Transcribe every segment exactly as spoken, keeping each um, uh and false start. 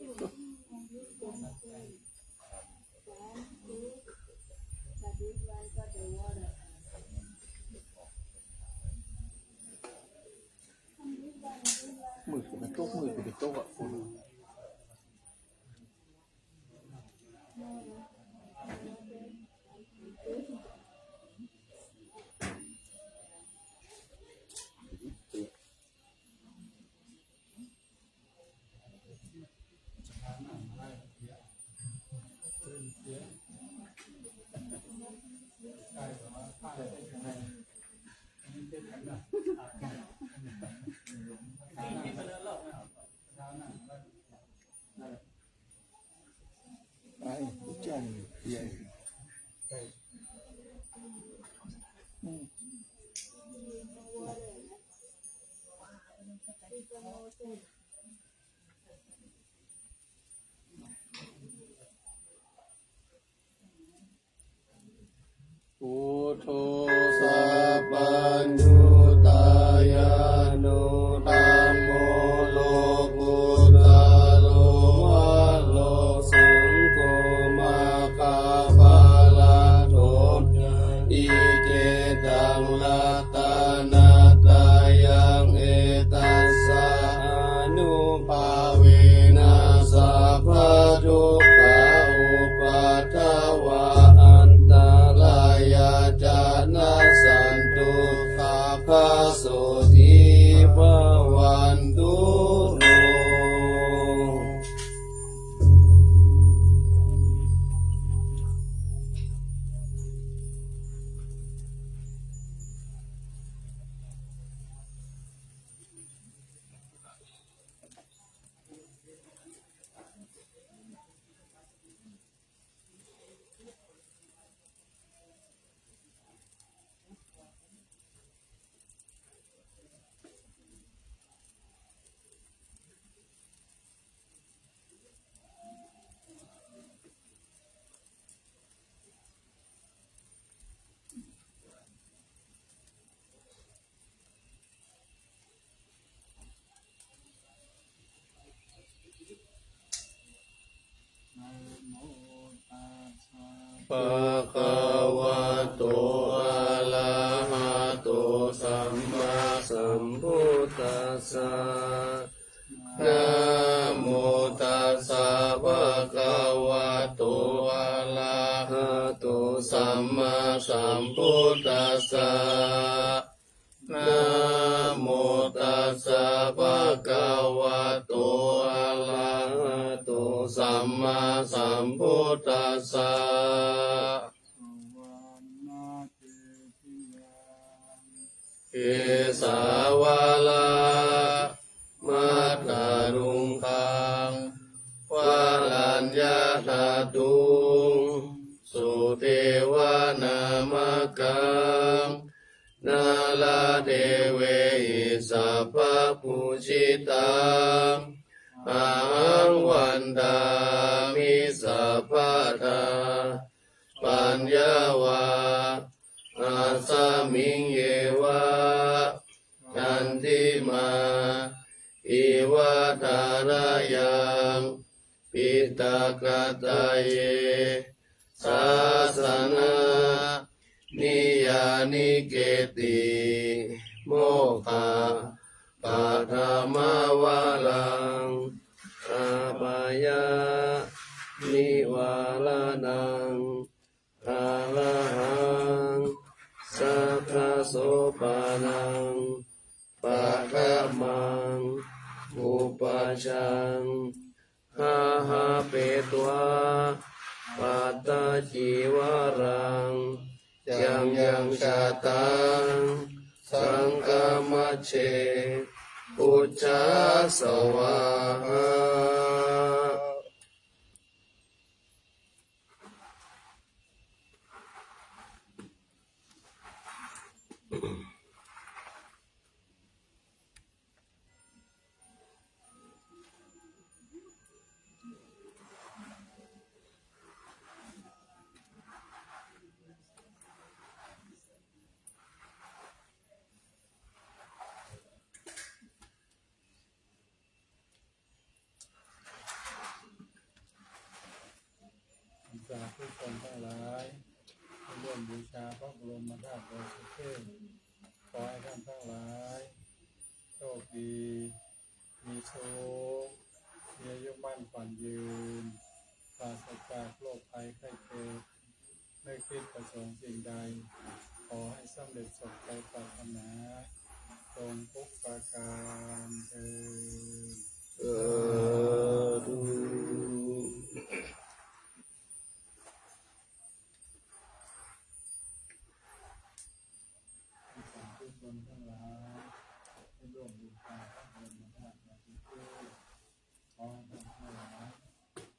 Mùi của cái cốc, mùi của cái cốc ạ. Buddho sabbaññutañāṇo, dhammo lokuttaro varo, saṅgho maggaphalaṭṭho, iccettaṃ ratanattayaṃ, etassānubhāvena sabbadukkhā upaddavā antarāyā ca nassantu, sabbaṃ sotthī bhavantu no. Bhagavato arahato sammāsambuddhassa. Namo tassa bhagavato arahato sammāsambuddhassa. Namo tassa bhagavato arahato sammāsambuddhassa. Kesāvalāmatthaluṅgaṃ varaññathaddhuṃ sudevanamakaṃ nāḷādevehi sabbapūjitaṃ ahaṃ vandāmi sabbadā. Paññā vā asmiṃ yeva nantimā iva tharayaṃ piṭakattaye sāsana niyyāniketti mokkhapaṭhamā varaṃ apāyanivāraṇaṃ arahaṃ sakkasopanam paṭhamaṃ upajjhaṃ āhāpetvā pattacīvaraṃ yaṃ yaṃ jātaṃ saṅghamajjhe bujjhāsvāhā. สาธุชนทั้งหลายที่ร่วมบูชาพระบรมธาตุดอยสุเทพ ขอให้ท่านทั้งหลายโชคดี มีสุข มีอายุมั่นขวัญยืน ปราศจากโรคภัยไข้เจ็บ นึกคิดประสงค์สิ่งใด ขอให้สำเร็จสมใจปรารถนา จงทุกประการเทอญ สาธุ สาธุชนทั้งหลายที่ร่วมบูชาพระบรมธาตุดอยสุเทพ ขอให้ท่านทั้งหลาย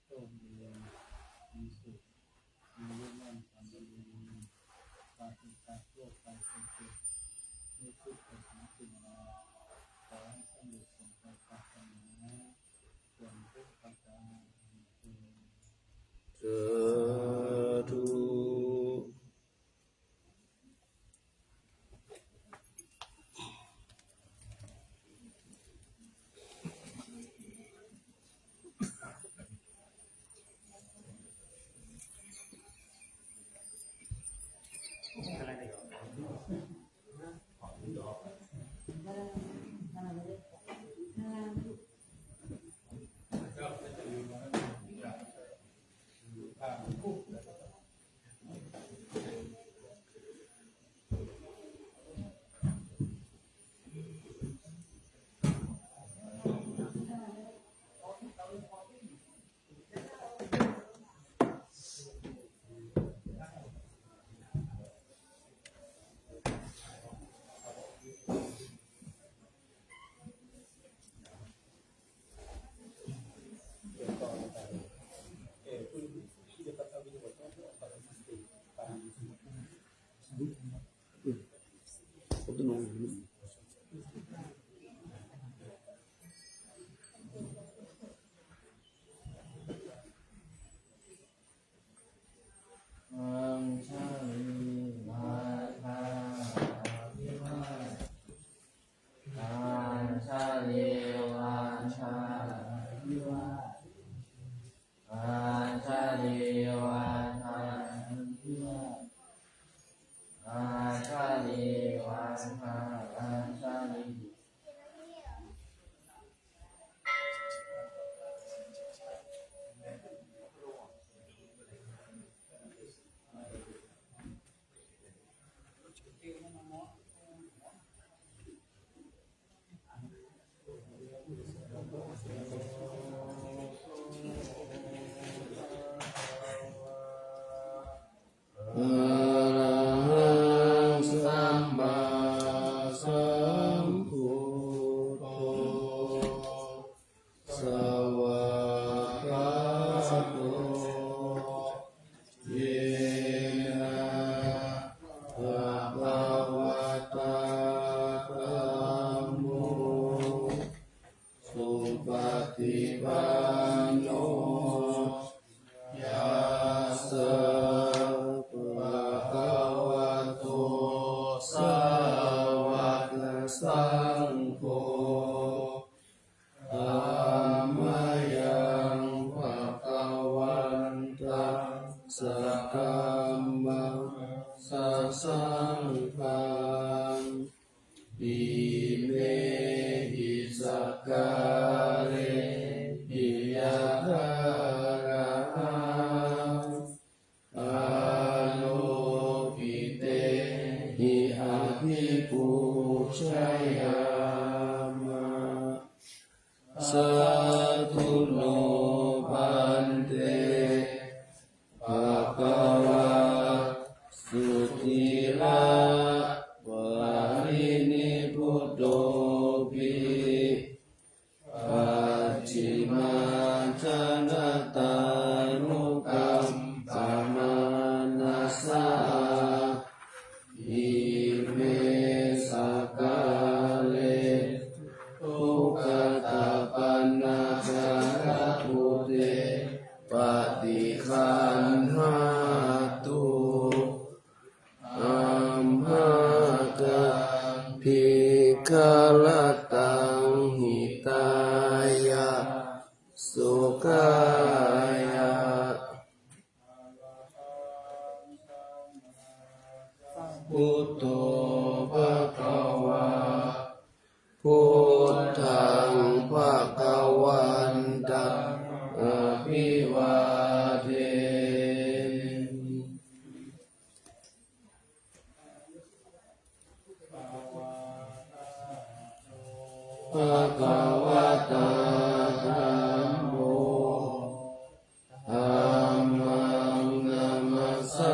โชคดี มีสุข มีอายุมั่นขวัญยืน ปราศจากโรคภัยไข้เจ็บ นึกคิดประสงค์สิ่งใด ขอให้สำเร็จสมใจปรารถนา จงทุกประการเทอญ สาธุ Añjalī vācābhivādena. Añjalī vācābhivādena. Añjalī vācābhivādena. Añjalī vācābhivādena. Arahaṃ sammāsambuddho svākkhāto yena bhagavatā dhammo supaṭipanno yassa bhagavato sāvakasaṅgho tammayaṃ bhagavantaṃ sadhammaṃ sasaṅghaṃ imehi sakkārehi yathārahaṃ āropitehi abhipūjayāma. Sādhu no bhante bhagavā sudhirapariṇibbuttopi pacchimājanatānukampamānasā ime sakkāre duggatapaṇṇākārabhūte paṭiggaṇhātu amhākaṃ dīgharattaṃ hitāya sukhāya. vivādemi. Bhagavatā dhammo, dhammaṃ namassāmi.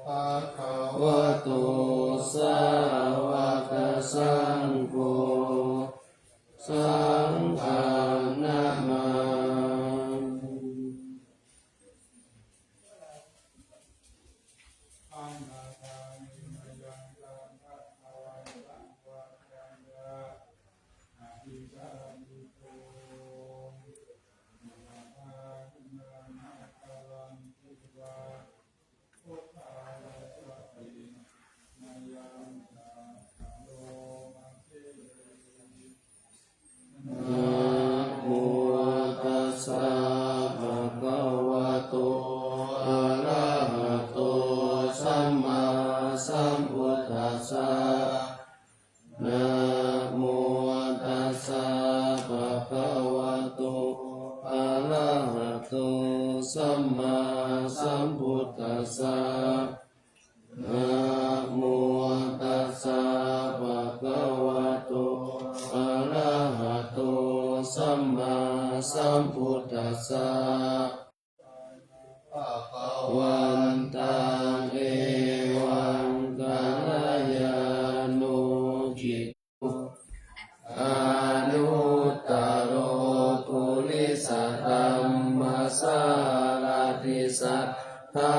Bhagavato sāvakasaṅgho, saṅghaṃ namāmi. Namo tassa bhagavato arahato sammāsambuddhassa. Namo tassa bhagavato arahato sammāsambuddhassa. Namo tassa bhagavato arahato sammāsambuddhassa. Bhagavantaṃ evaṃ kalyāṇo khitto anuttaro purisadammasārathi satthā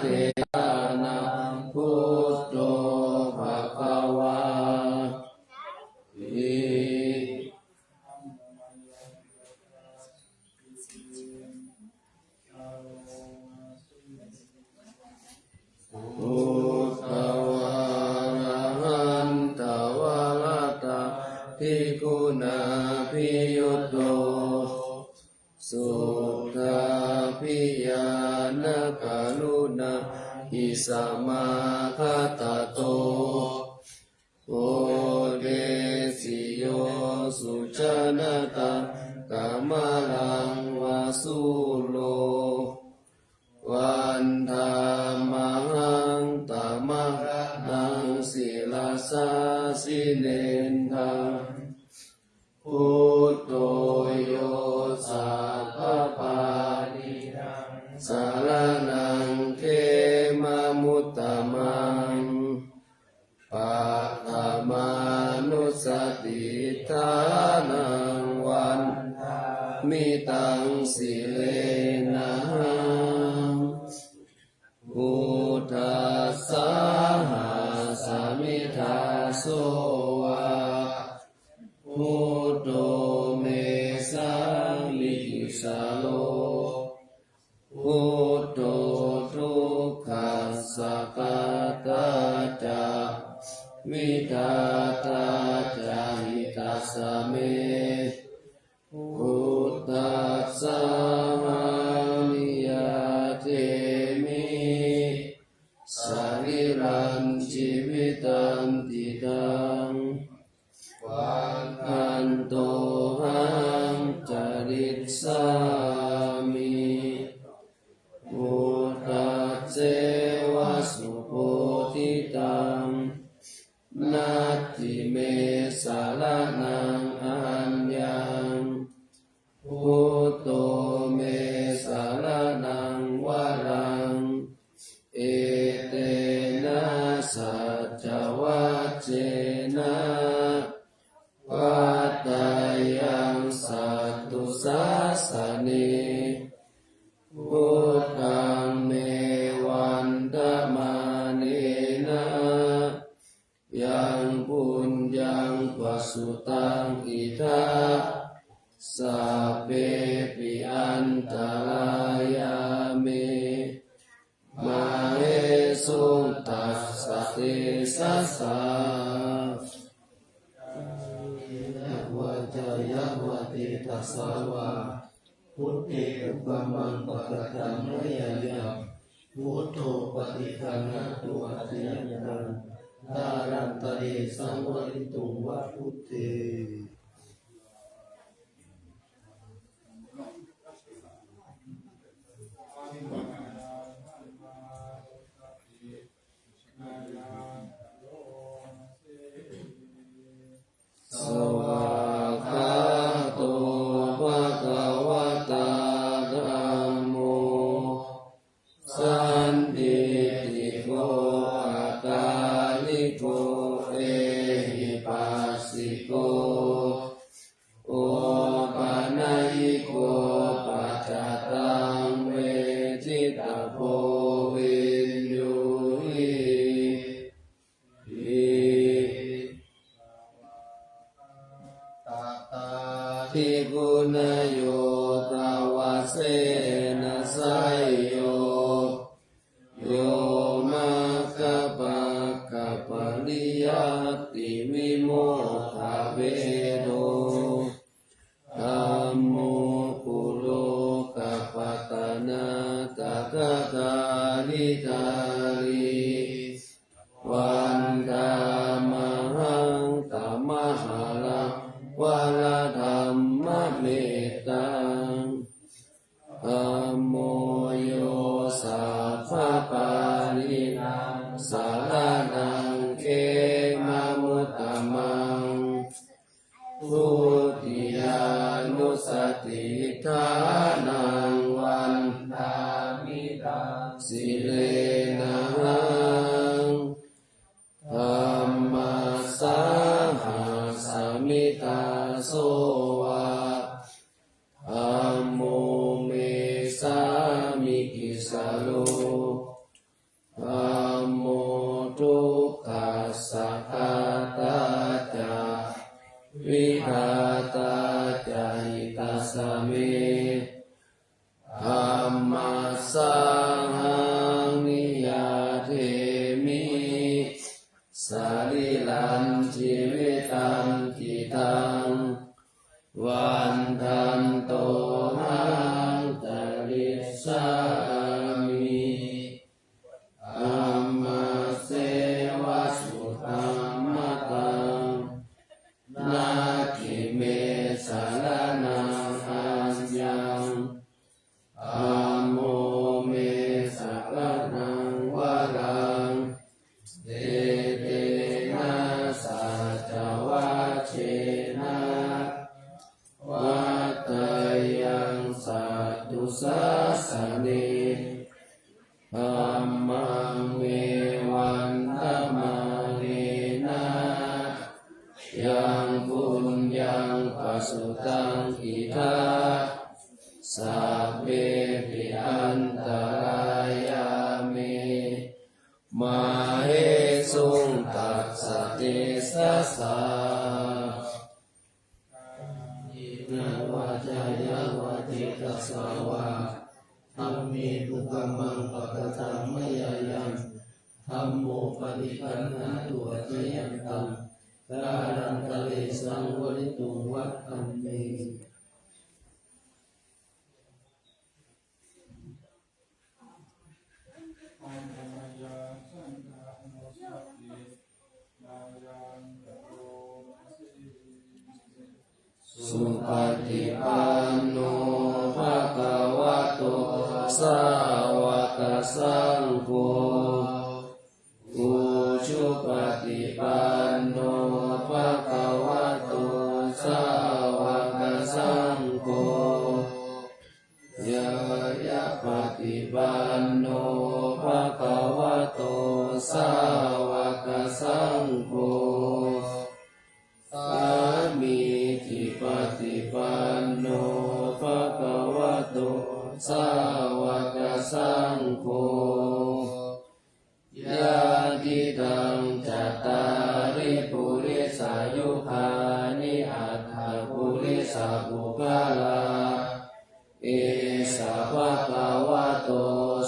devānaṃ buddho bhagavāti. Buddhavārahantavaratā ṭiguṇābhiyutto suddhābhiñāṇakaruṇāhi samāgatatto bodhesi yo sujanataṃ kamalaṃva sūro vandāmahaṃ tamaharaṃ sirasā jinendaṃ. Buddho yo sabbapāṇīnaṃ saraṇaṃ khemamuttamaṃ paṭhamānussatiṭṭhānaṃ vandāmi taṃ sirenahaṃ. Buddhassāhasmi dāso va buddho me sāmikissaro. Buddho dukkhassa ghātā ca vidhātā ca hitassa me. Buddhassāhaṃ niyyādemi sarīrañjīvitañcidaṃ vāgantohaṃ carissāmi. Buddhasseva subodhitaṃ natthi me saraṇaṃ aññaṃ. Buddho me saraṇaṃ varaṃ etena saccavajjena vaḍḍheyyaṃ satthu sāsane. Buddhaṃ me vandamānena yaṃ puññaṃ pasutaṃ idha sabbepi antarāyā me māhesuṃ tassa tejasā. Kāyena vācāya va cetasā vā buddhe kukammaṃ pakataṃ mayā yaṃ buddho paṭiggaṇhatu accayantaṃ. kālantare saṃvarituṃ va buddhe. Svākkhāto bhagavatā dhammo, sandiṭṭhiko akāliko ehipassiko, opanayiko paccattaṃ veditabbo viññūhīti. Atthādiguṇayogavasena seyyo, yo maggapākapariyattivimokkhavedo, dhammo kulokapatanā tathagārī dārī, vandāmahaṃ tamaharaṃ varadhammamettaṃ. Dhammo yo sabbapāṇīnaṃ saraṇaṃ khemamuttamaṃ, dutiyānussatiṭṭhānaṃ vandāmi taṃ sirenahaṃ. Dhammassāhasmi dāso va, dhammo me sāmikissaro, dhammo dukkhassa ghātā ca vidhātā ca hitassa me, dhammassāhaṃ niyyādemi sarīrañjīvitañcidaṃ, vandantohaṃ carissāmi. Dhammasseva sudhammataṃ, natthi me saraṇaṃ aññaṃ, dhammo me saraṇaṃ varaṃ, etena saccavajjena vaḍḍheyyaṃ satthu sāsane. Dhammaṃ me vandamānena yaṃ puññaṃ pasutaṃ idha, sabbepi antarāyā me māhesuṃ tassa tejasā. Kāyena vācāya va cetasā vā, dhamme kukammaṃ pakataṃ mayā yaṃ, dhammo paṭiggaṇhatu accayantaṃ, kālantare saṃvarituṃ va dhamme. Supaṭipanno bhagavato sāvakasaṅgho, ujupaṭipanno bhagavato sāvakasaṅgho, ñāyapaṭipanno bhagavato sāvakasaṅgho, sāmīcipaṭipanno bhagavato sāvakasaṅgho, yadidaṃ cattāri purisayugāni aṭṭha purisapuggalā, esa bhagavato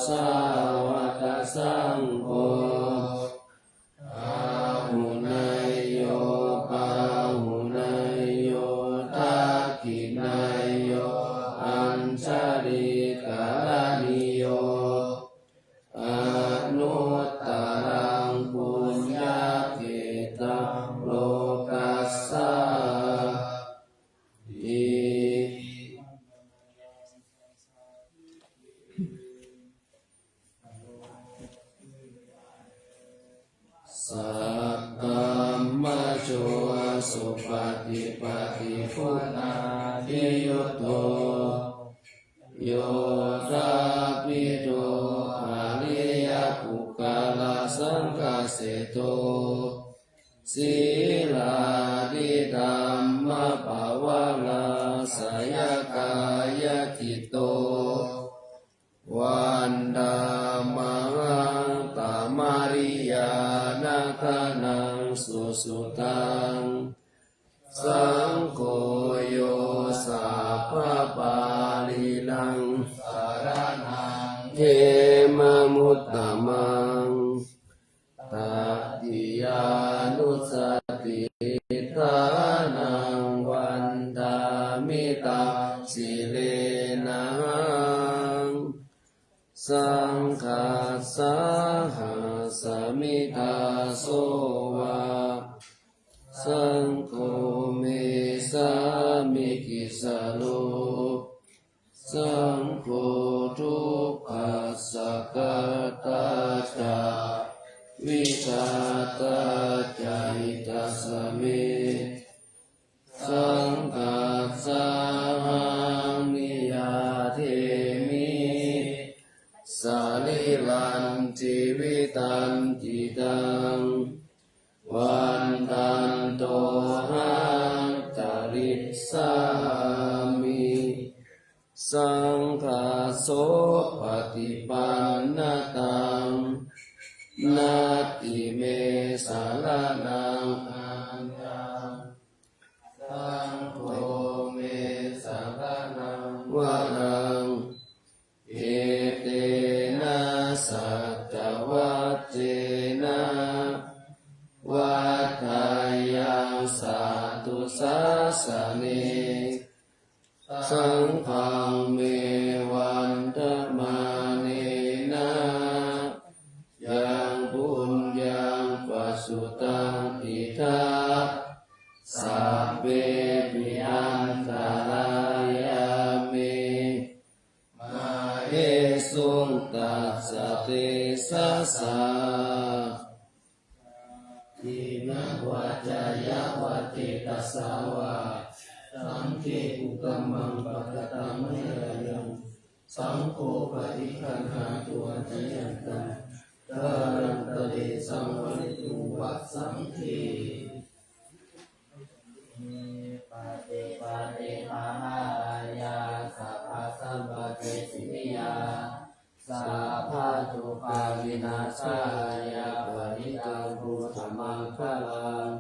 sāvakasaṅgho, āhuneyyo pāhuneyyo dakkhiṇeyyo añjalikaraṇīyo, anuttaraṃ puññakkhettaṃ supaṭipattiguṇādiyutto, yoṭṭhabbidho ariyapuggalasaṅghaseṭṭho, sīlādidhammapavalāsayakāyacitto, vandāmahaṃ tamariyāna gaṇaṃ susuddhaṃ. Saṅgho yo sabbapāṇīnaṃ saraṇaṃ khemamuttamaṃ, tatiyānussatiṭṭhānaṃ vandāmi taṃ sirenahaṃ. Saṅghassāhasmi dāso va, saṅgho me sāmikissaro, saṅgho dukkhassa ghātā ca vidhātā ca hitassa me. Saṅghassāhaṃ niyyādemi sarīrañjīvitañcidaṃ, vandantohaṃ carissāmi saṅghassopaṭipannatā, natthi me saraṇaṃ aññaṃ, saṅgho me saraṇaṃ varaṃ. Etena saccavajjena vaḍḍheyyaṃ satthu sāsane, saṅghaṃ me vandamānena yaṃ puññaṃ pasutaṃ idha, sabbepi antarāyā me māhesuṃ tassa tejasā. Kāyena vācāya va cetasā vā, saṅghe kukammaṃ pakataṃ mayā yaṃ, saṅgho paṭiggaṇhatu accayantaṃ, kālantare saṃvarituṃ va saṅghe. Paṭipaṭibāhāya sabbasampattisiddhiyā, sabbadukkhavināsāya parittaṃ brūtha maṅgalaṃ.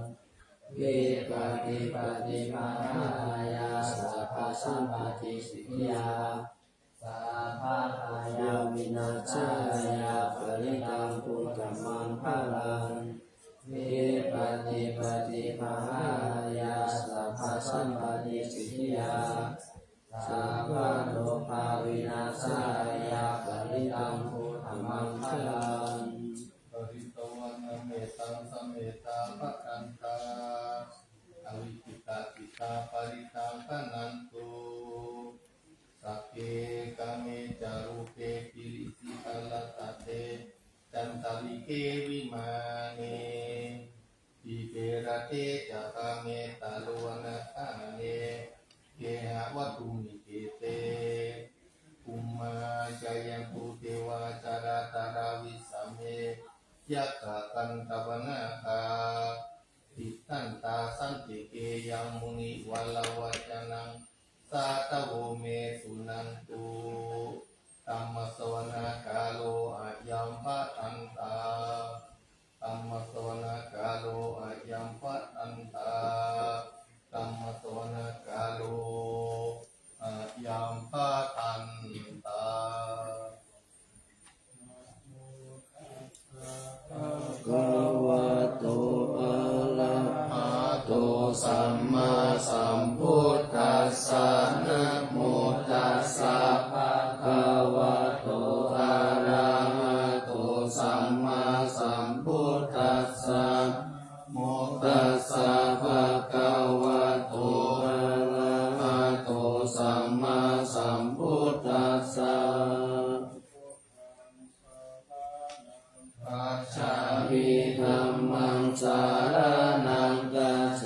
Vipaṭipaṭibāhāya sabbasampattisiddhiyā, sabbabhayavināsāya parittaṃ brūtha maṅgalaṃ. Vipaṭipaṭibāhāya sabbasampattisiddhiyā, sabbarogavināsāya parittaṃ brūtha maṅgalaṃ. Pharitvāna mettaṃ samettā bhadantā, avikkhittacittā parittaṃ bhaṇantu. Sagge kāme ca rūpe girisikharataṭe cantalikkhe vimāne, dīpe raṭṭhe ca gāme taruvanagahane gehavatthumhi khette, bhummā cāyantu devā jalathalavisame yakkhagandhabbanāgā, tiṭṭhantā santike yaṃ munivaravacanaṃ sādhavo me suṇantu. Dhammassavanakālo ayambhadantā. Dhammassavanakālo ayambhadantā. Dhammassavanakālo ayambhadantā. Bhagavato arahato sammāsambuddhassa. Namo tassa bhagavato arahato sammāsambuddhassa. Namo tassa bhagavato arahato sammāsambuddhassa. Gacchāmi. Dhammaṃ saraṇaṃ gacchāmi.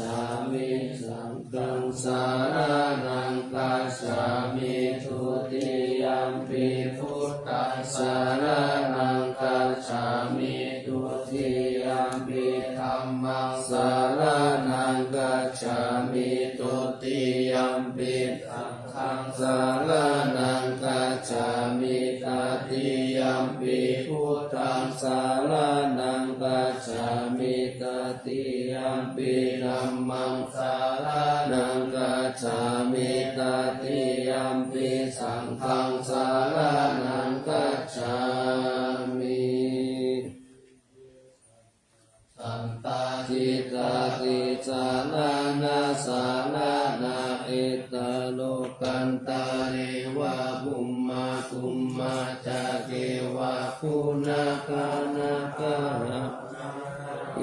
gacchāmi. Dutiyampi saṅghaṃ saraṇaṃ gacchāmi. Tatiyampi buddhaṃ saraṇaṃ gacchāmi. Tatiyampi dhammaṃ saraṇaṃ gacchāmi. Tatiyampi saṅghaṃ saraṇaṃ gacchāmi. Sattā ṭhitā tisaraṇasaraṇā, etaṃ lokantareva bhummā bhummā ca devā guṇagaṇagahā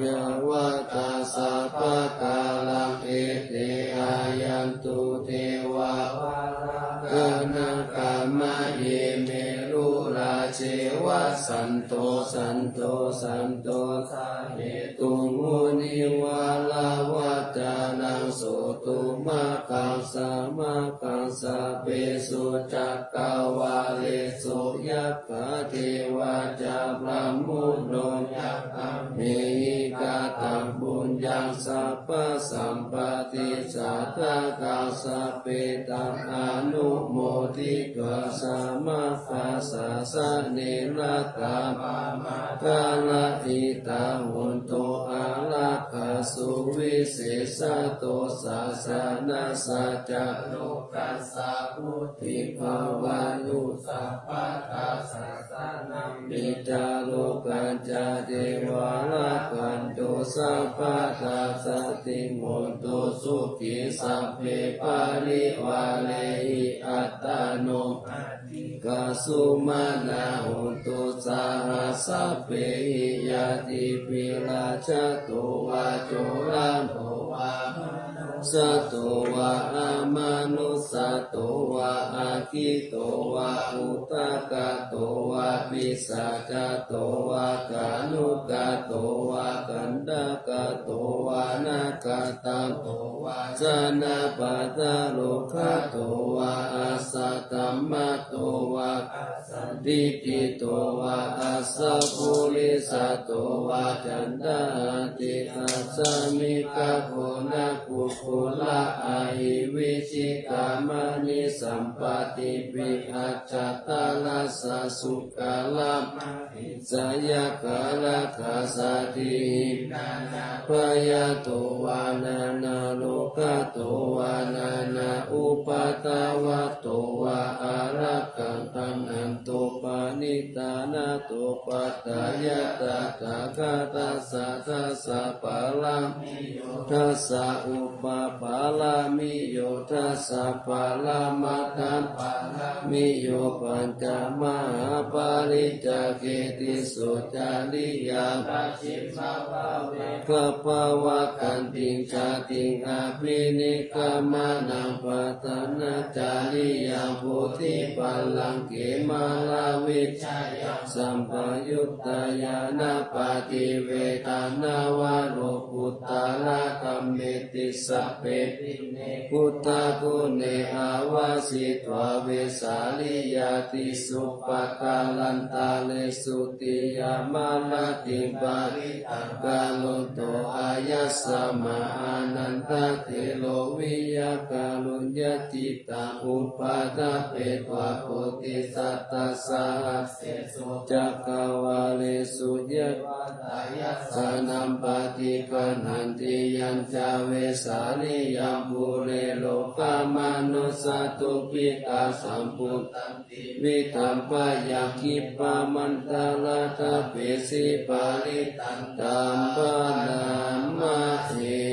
yāvatassa pākāraṃ ete āyantu devā valāhakā nāgā mahimeru rājeva santo santo santo sahetuṃ munivaravacanaṃ sotumakaṃ samakaṃ sabbesu cakkavāḷesu yakkhā devā ca brahmuno yaṃ amhehi kataṃ puññaṃ sabbasampattisādhakaṃ sabbe taṃ anumoditvā samakā sāsane ratā pamākārahitā hontu ārakkha suvisesato sāsanassa ca lokassa vuḍḍhī bhavatu sabbadā. Sāsanampi ca lokañca devā rakkhantu sabbadā. Saddhiṃ hontu sukhī sabbe parivārehi attano atthi gha sumānā hontu saha sabbehi ñātibhi. Rājato vā corato vā manussato vā amanussato vā aggito vā udakato vā pisācato vā khāṇukato vā kaṇṭakato vā nakkhattato vā janapadarogato vā asaddhammato vā asandiṭṭhito vā asappurisato vā caṇḍahatthi-assa-miga-goṇa-kukkura-ahi-vicchika-maṇi-sampattipi-accha-taraccha-sūkara-ma- hiñsa-yakkha-rakkhasādīhi nānābhayato vā nānārogato vā nānāupaddavato vā ārakkhaṃ gaṇhantu. Paṇidhānato paṭṭhāya tathāgatassa dasa pārami- yo dasa upapāramiyo dasa paramatthapāramiyo pañca mahāpariccāge tisso cariyā pacchimabhave gabbhāvakkantiṃ jātiṃ abhinikkhamanaṃ paṭhañācariyaṃ bodhipallaṅke māravijayaṃ sampayuttā ñāṇappaṭivedhaṃ nava lokuttaradhamme ti sabbepime buddhaguṇe āvajjitvā vesāliyā tīsu pākārantaresu tiyāmarattiṃ parittaṃ karonto āyasmā ānandatthero viya kāruññacittaṃ upaṭṭhapetvā bodhisattasāhase su cakkavāḷesu yeva tayassanam paṭiggaṇhanti yañca vesāliyaṃ pure rogāmanussadubbhikkhasambhūtantividham bhayaṃ khippamantaraṭṭhapeshi parittaṃ taṃ bhaṇāma he.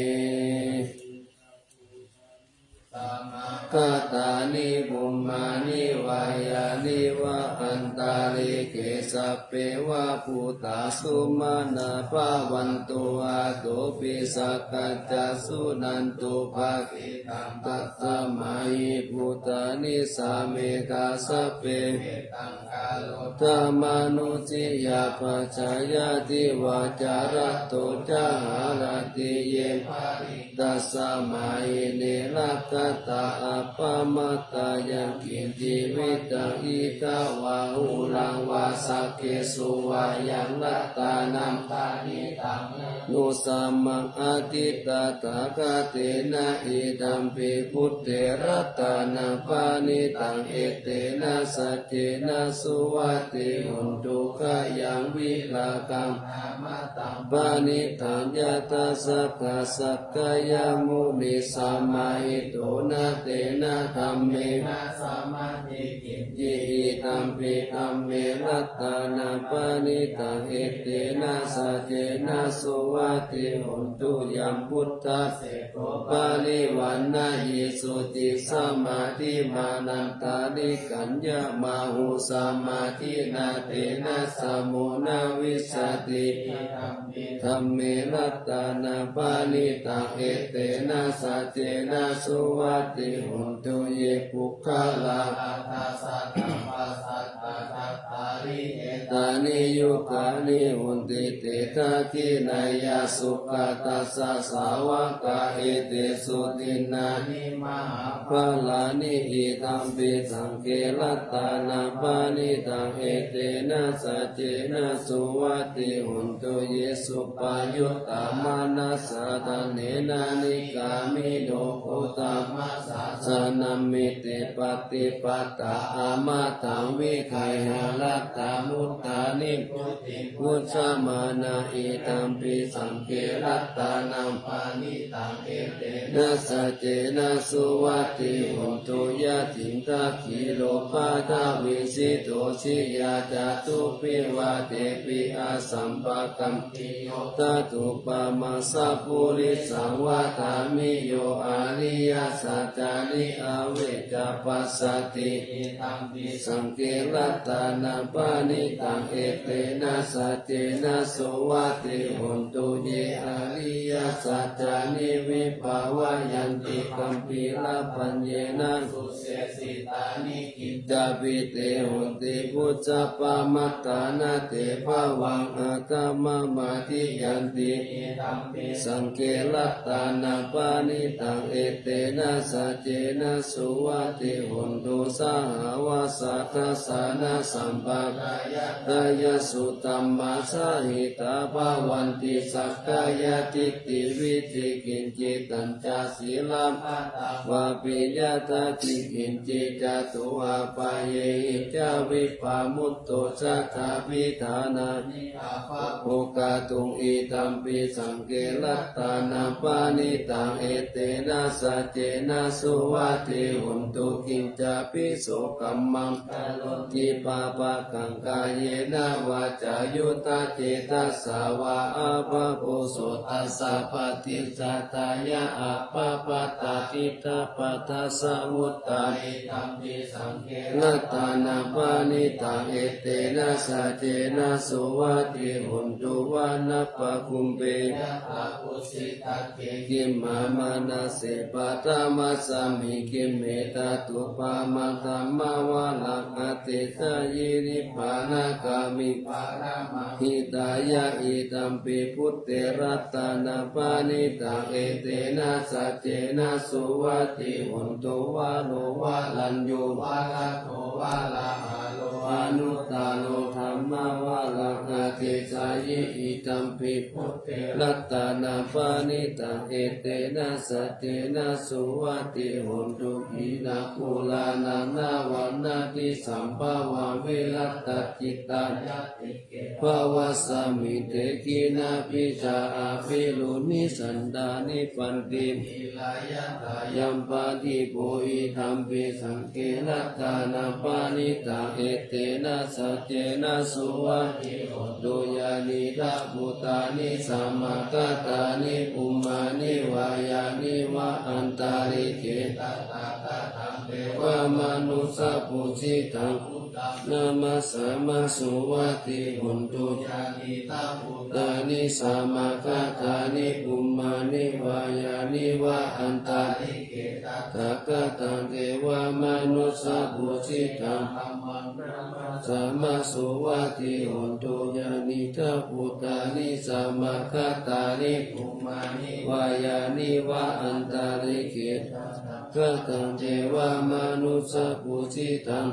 Samāgatāni bhummāni vā yāni va antalikkhe sabbeva bhūtā sumanā bhavantu athopi sakkacca suṇantu bhāsitaṃ. Tasmā hi bhūtā nisāmetha sabbe mettaṃ karotha mānusiyā pajāya divā ca ratto ca haranti ye bali tasmā hi ne rakkhatha appamattā. Yaṅkiñci vittaṃ idha vā huraṃ vā sa Saggesu vā yaṃ ratanaṃ paṇītaṃ, ya nu sammā atiṭṭhathāgatena, idampi buddhe ratanaṃ paṇītaṃ, etena saccena suvatthi hotu. Khayaṃ virāgaṃ amataṃ paṇītaṃ, yadajjhagā sakyamunī samāhito, na tena dhammena samatthi kiñci, idampi dhamme ratanaṃ paṇītaṃ, etena saccena suvatthi hotu. Yambuddhaseṭṭho parivaṇṇayī suciṃ, samādhimānantarikaññamāhu, samādhinā tena samo na vijjati, idampi dhamme ratanaṃ paṇītaṃ, etena saccena suvatthi hotu. Ye puggalā aṭṭha sataṃ pasatthā, cattāri etāni yugāni honti, te dakkhiṇeyyā sugatassa sāvakā, etesu dinnāni mahapphalāni, idampi saṅghe ratanaṃ paṇītaṃ, etena saccena suvatthi hotu. Ye suppayuttā manasā daḷhena, nikkāmino gotamasāsanamhi, te pattipattā amataṃ vigayha, laddhā mudhā nibbutiṃ bhuñjamānā, idampi saṅghe ratanaṃ paṇītaṃ, etena saccena suvatthi hotu. Yathindakhīlo paṭhaviṃ sito siyā, catubbhi vātebhi asampakampiyo, tathūpamaṃ sappurisaṃ vadāmi, yo ariyasaccāni avecca passati, idampi saṅghe ratanaṃ paṇītaṃ, etena saccena suvatthi hotu. Ye ariyasaccāni vibhāvayanti, gambhīrapaññena sude sitāni, kiñcāpi te honti bhusappamattā, na te bhavaṃ aṭṭhamamādiyanti, idampi saṅghe ratanaṃ paṇītaṃ, etena saccena suvatthi hotu. Sahāvassa dassanasampadāyā, tayassu dhammā jahitā bhavanti, sakkāyadiṭṭhi vicikicchitañca, sīlabbataṃ vāpi yadatthi kiñci, catūhapāyehi ca vippamutto, catthābhiṭhānāni appabhokatuṃ, idampi saṅghe ratanaṃ paṇītaṃ, etena saccena suvatthi hotu. Kiñcāpi so kammaṃ karonti pāpakaṃ, kāyena vācāyuda cetasā vā, appamādo tassa paṭicchadāya, appamādaṃ diṭṭhapadassa vuttā, idampi saṅghe ratanaṃ paṇītaṃ, etena saccena suvatthi hotu. Vanappagumbe yathā kukkhigatagge, khippamanase paṭhamasmiṃ khippe, tathūpamaṃ dhammavaraṃ atiseyyī, nibbānagāmiṃ paramaṃ hitāya, idampi buddhe ratanaṃ paṇītaṃ, etena saccena suvatthi hotu. Varo varaññū varado varāharo, anuttaro dhammavaraṃ atiseyyī, idampi buddhe ratanaṃ paṇītaṃ, etena saccena suvatthi hotu. Khīṇaṃ purāṇaṃ navaṃ natthi sambhavaṃ, virattacittāyatike bhavasmiṃ, te khīṇabījā aviruḷhichandā, nibbanti dhīrā yathāyampadīpo, idampi saṅghe ratanaṃ paṇītaṃ, etena saccena suvatthi hotu. Yānīdha bhūtāni samāgatāni, bhummāni vā yāni va antalikkhe, tathāgataṃ devamanussapūjitaṃ, buddhaṃ namassāma suvatthi hotu. Yānīdha bhūtāni samāgatāni, bhummāni vā yāni va antalikkhe, tathāgataṃ devamanussapūjitaṃ, dhammaṃ namassāma suvatthi hotu. Yānīdha bhūtāni samāgatāni, bhummāni vā yāni va antalikkhe, tathāgataṃ devamanussapūjitaṃ,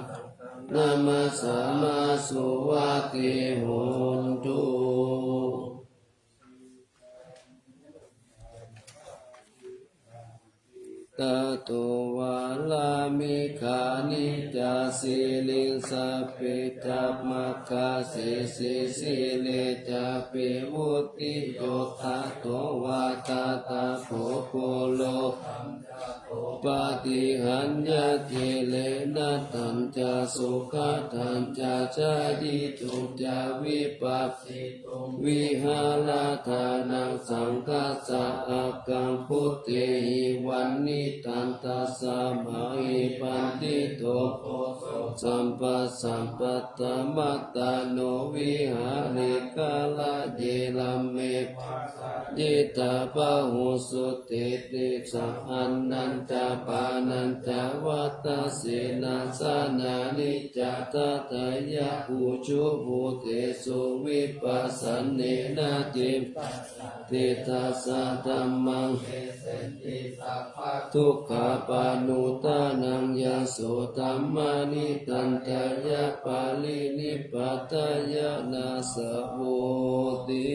namassāma suvatthi hotu. Tato vārāmi gaṇe ca sīle ca pañca ma gā sese sīle ca pavutti yo tato vata tapo kulo paṭihañña sīlena tañca sukhaṭañca cāyituṃ ca vipasituṃ vihārathānaṃ saṅghassa aggaṃ bhūtehi vaṇṇitaṃ tasmā hi paṇḍito sampassaṃ paṭhamatā no vihāre kāraye rāme yetha bāhussute tesaṃ ānantappānañca vata senāsanaṃ niccaṃ daṭṭhāya ujubhūtesu vipassannena cittaṃ yassa dhammāni dukkhā paṇuddānaṃ yaso dhammāni tañca yā parinibbānāya nāssa hoti.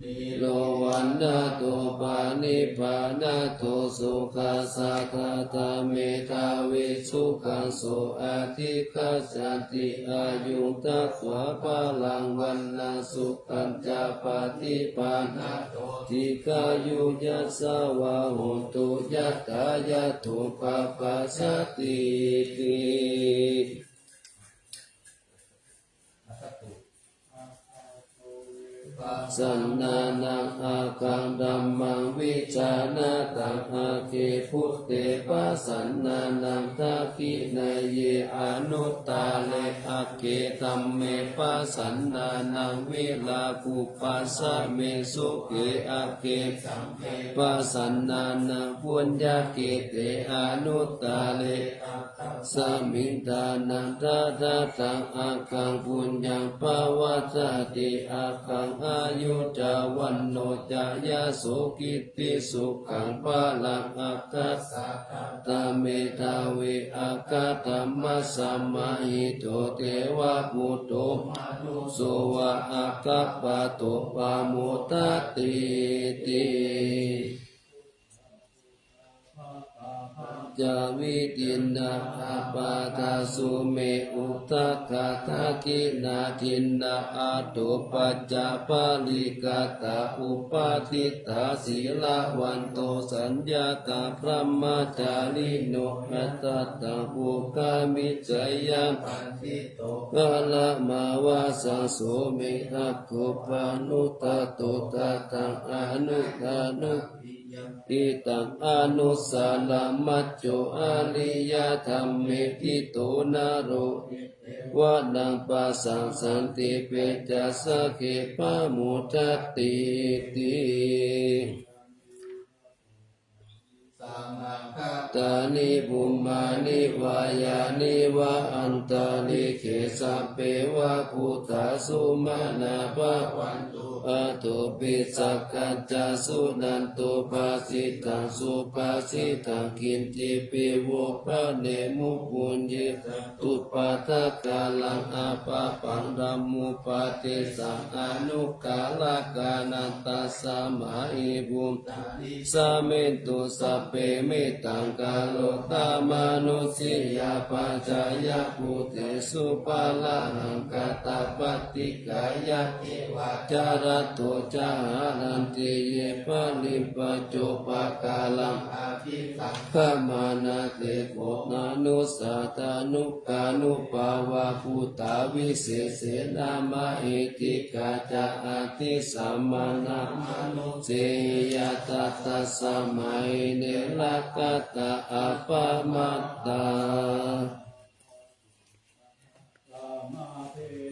Niro vaṇṇato paribbājato sukhassa dātā medhāvī sukhaṃ so adhigacchati āyuṃ datvā balaṃ vaṇṇaṃ sukhañca paṭibujjhati dīghāyu yasavā hotu yattha yatthūpapajjatīti. Pasannānaṃ aggaṃ dhammaṃ vijānataṃ agge buddhe pasannānaṃ dakkhiṇeyye anuttare agge dhamme pasannānaṃ virāgūpasame sukhe agge saṅghe pasannānaṃ puññakkhette anuttare aggasmiṃ dānaṃ dadataṃ aggaṃ puññaṃ pavaḍḍhati aggaṃ āyu ca vaṇṇo ca yaso kitti sukhaṃ balaṃ aggassa dātā medhāvī aggadhammasamāhito devabhūto manusso va aggappatto pamodatīti. Ca vidhinā ābādhā sumedho dakkhā dakkhiṇā aṭṭho pañca bālikkhātā upādittā sīlavanto suññatā brahmacārino ātappamokkhamicceyya paṇḍito kalamāvasaṃso me aggo panudato tathā anuttaraṃ itaṃ anussaraṃ majjho ariyadhamme ṭhito naro vanaṃ passaṃ santi peca sagge pamodatīti. Samāgatāni bhummāni vā yāni va antalikkhe sabbeva bhūtā sumanā bhavantu athopi sakkacca suṇantu bhāsitaṃ subhāsitaṃ kiñcipi vo bhaṇemu puññe santupathakaraṃ apāpaṃ dhammupadesaṃ anukarakānaṃ tasmā hi bhūtā nisamentu sabbe mettaṃ karotha mānusiyā pajāya bhūtesu pāṇahaṃ kaṭṭhapaṭikāya carato ca haranti ye paribbājo pākāraṃ abhisaṅkhamā na te kho manussā tanukānubhāvā bhūtā visesena mahiddhikā ca atthi samaṇamanusseyya tathāsmā hi ne rakkhatha appamattā.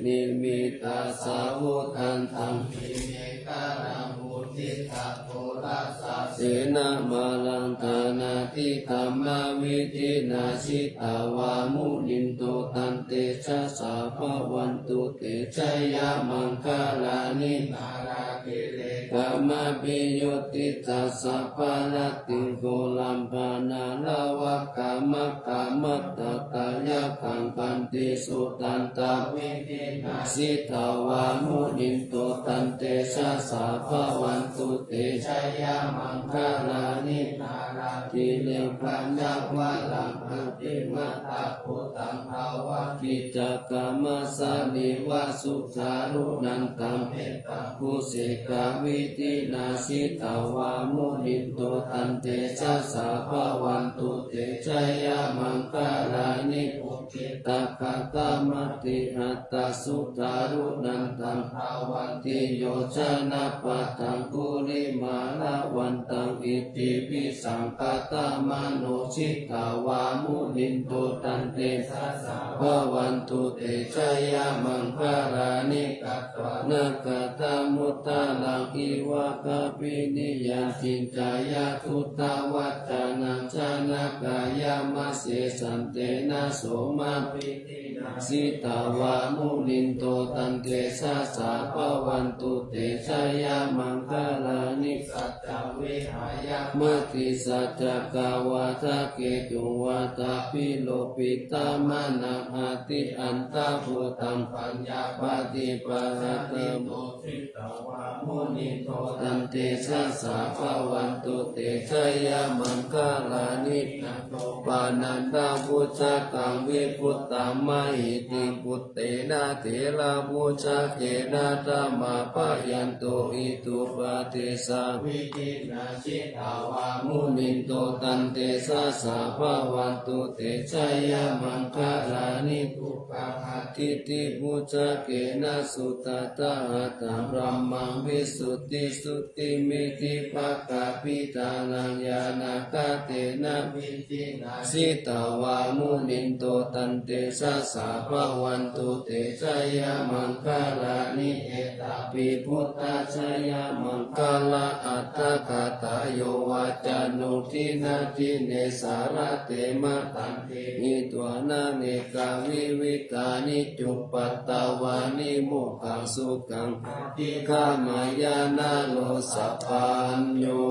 Nimittassa vuḍḍhantā hi me kālaṃ vuḍḍhitaporasā senā maraṇā dānādidhammavidhinā jitavā munindo tantejasā bhavatu te jayamaṅgalāni. Nāḷāgiriṃ kamabhiyujjhitasabbarattiṃ ghorampanāḷavakamakkhamathaddhayakkhaṃ khantīsudantavidhinā jitavā munindo tantejasā bhavatu te jayamaṅgalāni. Nāḷāgiriṃ gajavaraṃ atimattabhūtaṃ dāvaggicakkamasanīva sudāruṇantaṃ mettambusekavidhinā jitavā munindo tantejasā bhavatu te jayamaṅgalāni. Ukkhittakhaggamatihatthasudāruṇantaṃ dhāvantiyojanapathaṅgulimālavantaṃ iddhībhisaṅkhatamano jitavā munindo tantejasā bhavatu te jayamaṅgalāni. Katvāna kaṭṭhamudaraṃ iva gabbhinīyā ciñcāya duṭṭhavacanaṃ janakāyamajjhe santena somavidhinā jitavā munindo tantejasā bhavatu te jayamaṅgalāni. Saccaṃ vihāya matisaccakavādaketuṃ vādābhiropitamanaṃ atiandhabhūtaṃ paññāpadīpajalito jitavā munindo tantejasā bhavatu te jayamaṅgalāni. Nandopanandabhujagaṃ vibudhaṃ mahiddhiṃ puttena therabhujagena damāpayanto iddhūpadesavidhinā jitavā munindo tantejasā bhavatu te jayamaṅgalāni. Duggāhadiṭṭhibhujagena sudaṭṭhahatthaṃ brahmaṃ visuddhijutimiddhibakābhidhānaṃ ñāṇāgadena vidhinā jitavā munindo tantejasā bhavatu te jayamaṅgalāni. Etāpi buddhajayamaṅgalaaṭṭhagāthā yo vācano dinadine sarate matandī hitvānanekavividhāni cupaddavāni mokkhaṃ sukhaṃ adhigameyya naro sapañño.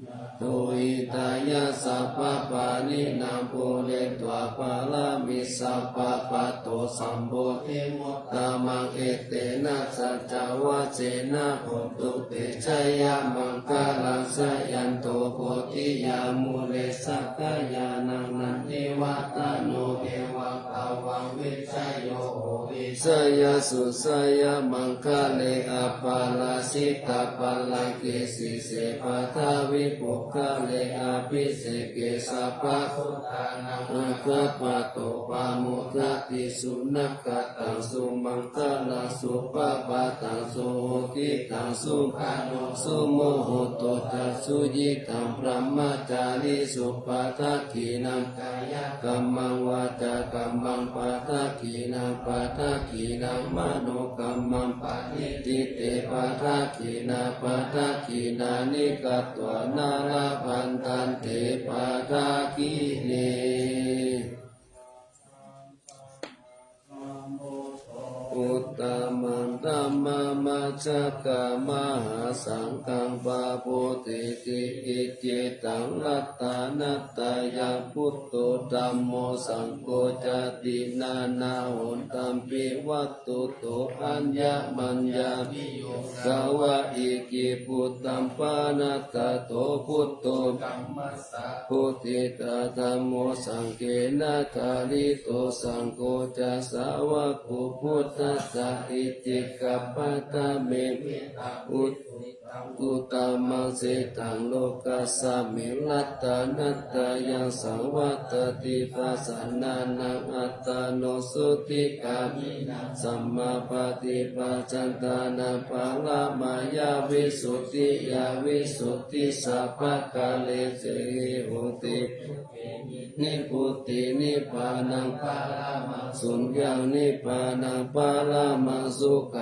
Yāto hitāya sabbapāṇinaṃ pūretvā pāramī sabbā patto sambodhimuttamaṃ etena saccavajjena hotu te jayamaṅgalaṃ. Jayanto bodhiyā mūle sakyānaṃ nandivaḍḍhano evaṃ tvaṃ vijayo hohi jayassu jayamaṅgale. Aparājitapallaṅke sīse paṭhavipokkhare abhiseke sabbabuddhānaṃ aggappatto pamodati. Sunakkhattaṃ sumaṅgalaṃ supabhātaṃ suhuṭṭhitaṃ sukhaṇo sumuhutto ca suyiṭṭhaṃ brahmacārisu. Padakkhiṇaṃ kāyakammaṃ vācākammaṃ padakkhiṇaṃ padakkhiṇaṃ manokammaṃ paṇidhī te padakkhiṇā padakkhiṇāni katvāna labhantatthe padakkhiṇe. Uttamaṃ dhammamajjhakamahāsaṅghaṃ pabodhiti icchitaṃ ratanattayaṃ buddho dhammo saṅgho cāti. Nānāhontampi vatthuto aññamaññāpi yogavā iccī buddhaṃ panāgato buddho dhammassa bodhiṭṭhā dhammo saṅghena dhārito saṅgho ca sāvako buddhassa itikkhappatame uttamaṃ sitaṃ lokasmiṃ ratanattayaṃ saṃvattati. Pasannānaṃ attano sotthi kāmino sammappaṭipajantānaṃ paramāya visuddhiyā visuddhisabbakārehi hoti nibbutī nibbānaṃ paramaṃ suññaṃ nibbānaṃ paramaṃ sukhaṃ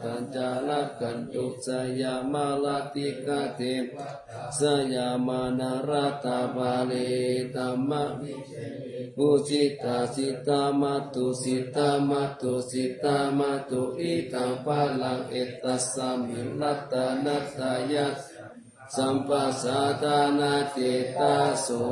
Sattañca rakkhantu, jayamaṅgalaṭṭhakā devatā, jayamānā ratanapparittaṃ. Pūjitā jitamatā, jitamatā jitamatu, itaṃ balaṃ etadasmiṃ ratanattayasmiṃ, sampajānā cetaso.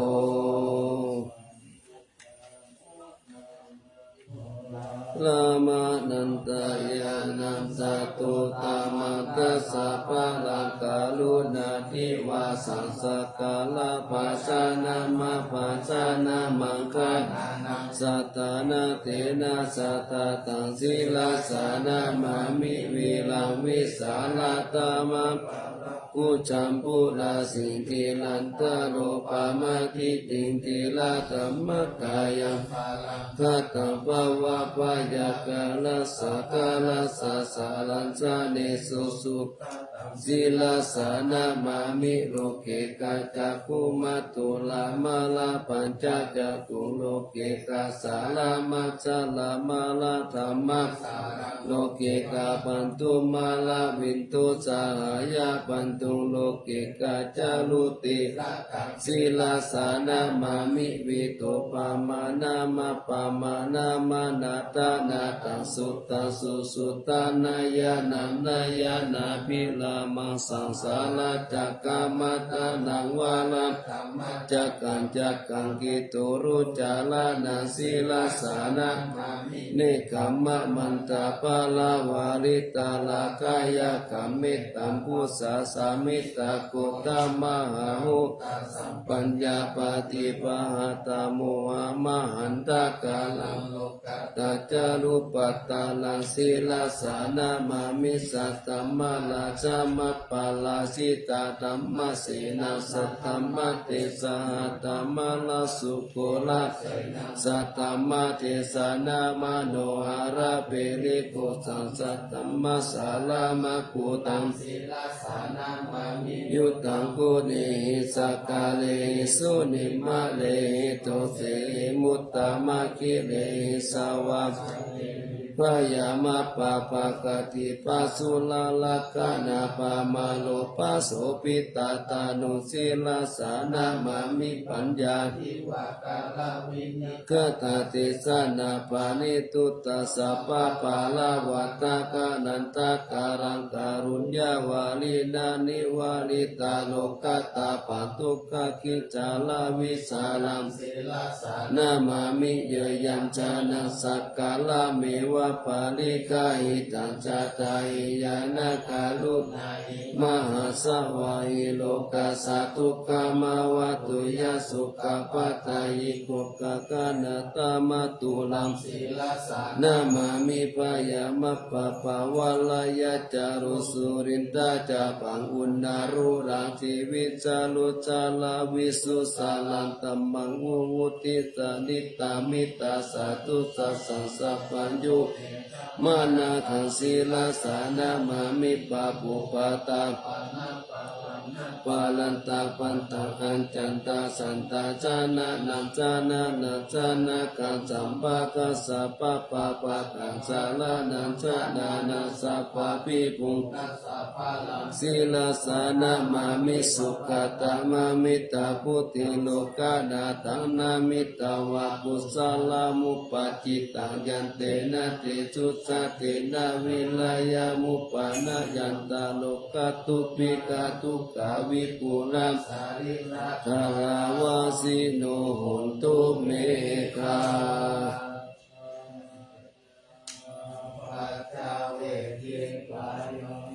Brahmānandaṃ ānandatthudāmaṃ, dasapālaṃ karuṇātivasaṃ, sakkāra bhāshanamabhāshanam, maṅgalānaṃ sādhanantena, sādhataṃ sirasā namāmi, vīraṃ vīsālaṃ tamakkhuppaṃ, bhujambūrasaṃvidhaṃ, ciñcitaṃ papphāsitaṃ, thīrā tamakkhāyaṃ, balaṃ kataṃ bhavābhayā, kālassa kālassa saraṇaṃ janesu, sugatā sirasā namāmi, loke kācakkhumā thūlā, mārapañjacakkhuṃ, loke kāsā rāmā jarā, māratthamā saraṇaṃ, loke kāpantū māravido, sahāyā bandhū, loke kācāru, tilakaṃ sirasā namāmi, vītopamaṇā mappamāṇā, maṇḍanātha suttaṃ, susuttaṃ nayanaṃ nayanaṃ, abhiramaṃ saṃsāracakkaṃ, madanānaṃ varaṃ dhammacakkam, cakkaṃ kheṭurucaraṇaṃ, sirasā namāmi, nekkhammamantapaṇṇāvaraṃ, dhārakāyakaṃ, mettambusāsamiṃ, takoṭṭhāmahaṃ, uttasaṃ paññāpadīpahatthaṃ, mohamahantakāraṃ, lokuttaraṃ sirasā namāmi, saddhammaradhaṃ aparājitaṃ, dhammasenaṃ saddhammatejasaṃ, dhammarajasubhū saddhammatejasaṃ, manoharaṃ parittaṃ, saddhammasāraṃ muttamaṃ, sirasā namāmi, yuddhaṃ guṇehi sakkārehi, sūnimmarehi dosehi, muttamanāgirihi, svākārehi bhayamappaṭikabbhī, pajjunā rakkhaṇā pamāro, pasobhitā tanuṃ, sirasā namāmi, paññā gatā desanā, paṇītuta sabbapāḷavata, anantakāraṃ kāruññavaraṃ, nivāritarogathaṃ, pāpaggaṃ ghantū, khantīcaraṃ vijjāraṃ, sirasā namāmi, yaṃ yaṃ jānaṃ, sakkārameva paṭiggahettaṃ, jhātā hi ñāṇakaruṇā hi, mahāsāvā hi, lokassa dukkhamāva, tuyhaṃ sukhaṃ padaṃ hi, khaggānatthamaturaṃ, sirasā namāmi, bhayamappaṭipaṭivaṇṇaṃ, ca rūpaṃ suriṃ ca sambhuṃ, uṇṇāluṃ divacāluṃ, jalaviññuṃ saraṃ, dhammaṃ viññūhīti, sariṃsā mittā, satthu sahassaṃ, sabbaññutañāṇaṃ, sirasā namāmi, bhayamappaṭipaṭivaṇṇaṃ, ca rūpaṃ suriṃ ca sambhuṃ, uṇṇāluṃ divacāluṃ, jalaviññūhīti, sariṃsā mittā, satthu sahassaṃ, sabbaññutañāṇaṃ, sirasā namāmi, pāpūpaṭipaṭivaṇṇaṃ, pāṇātipaṭipaṭivaṇṇaṃ, pādanatapaṭipaṭivaṇṇaṃ, accantaṃ santaṃ, jananaṃ janakāyikam, saṅkhāraṃ saṅkhāraṃ, sabbapāpakaṃ, saraṇaṃ janānaṃ, sabbabhibhūtaṃ, sabbaṃ sirasā namāmi, sugatamaṅgalamuttamaṃ, etaṃ buddhe lokanāthaṃ, namatthavā kusalāni, uppajjitanā yantena, tesuṃ sattena, viriyamuppādanāya, lokadhātū pihātukaṃ, vipulā sārīrikadhāvā, jino hotu me ghā.